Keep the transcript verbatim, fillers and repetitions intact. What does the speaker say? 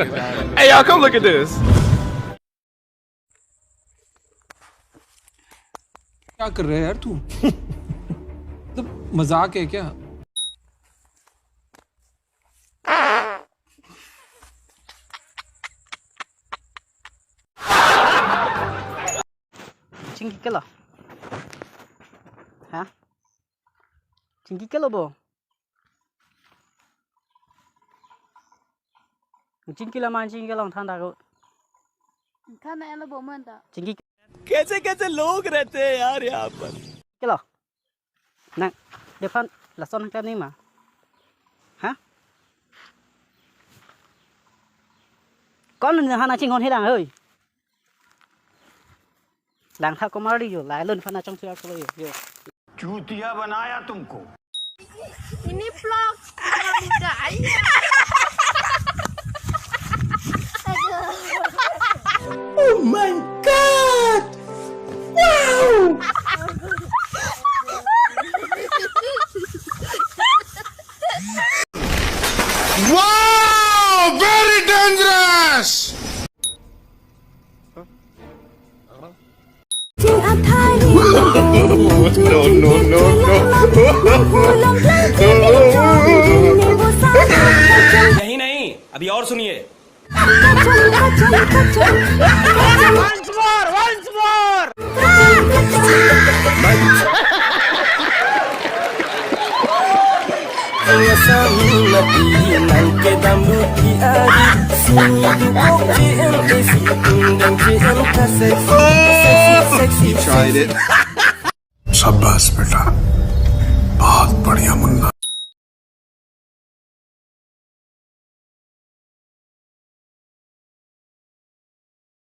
Hey, y'all, come look at this. क्या कर रहा है यार तू? मतलब, मजाक है क्या? Chingki kelo? Ha? Chingki kelo bo? Chingki la man chingki long thang da ko. Thang na elo bo man ta. Chingki कैसे कैसे लोग रहते हैं यार यहाँ पर। Kelo. Nang, de aphan lason klemji ma? Ha? Kon ne hana chinghon he lang hoi. Lang tha komar di yo, lai lun aphan achong siar solo yo, yo. चूतिया बनाया तुमको। Ini vlog, vlog guys. Oh my God! Wow! Wow! Very dangerous! No, no, no, no. नहीं, नहीं, अभी और सुनिए। Once more, once more. Ingasam na pinang kedam buki adi. Sini dukok J M A C, undang J M ka sexy, sexy, sexy, sexy. Tried it. शाबाश बेटा, बहुत बढ़िया मुन्ना।